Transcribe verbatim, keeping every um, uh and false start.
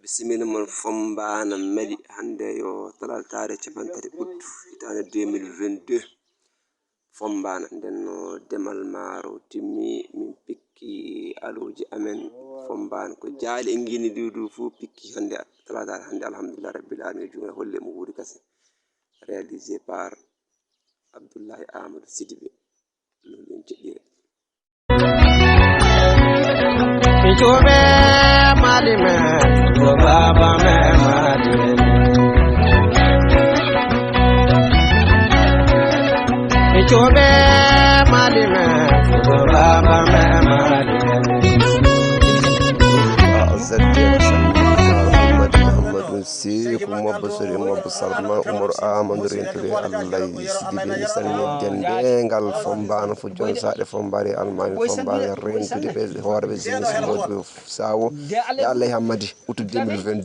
Bisimilla mon Fombana Mali, hannde yo talataare cappanɗe tati août hitaande deux mille vingt-deux. Fombana, nden no demal maaro timmi, min pikki alooji amen Fombana. Ko jaali e ngini duudu fuu pikki hannde talataare hannde, alhamdulillah rabbil alamin, juuna holle mo wuuri kasen. Réalisé par Abdoulaye Amadou Sidibé. Loolu en jeɗɗire. Joɓe Mali men, ko baba men Mali men. Joɓe Mali men, ko baba men Mali men. Muhammadu Seri, Muhammadu Salma, Umaru Ahamadu Rentude, Allah Sidibé, mi salmini denndaangal Fombana, fo jon saɗe Fombare, Almaami Fombana, Rentude ɓe, hooreɓe jeunesse, moodiɓe, Sawo, ya Allah e Hammadi, août deux mille vingt-deux.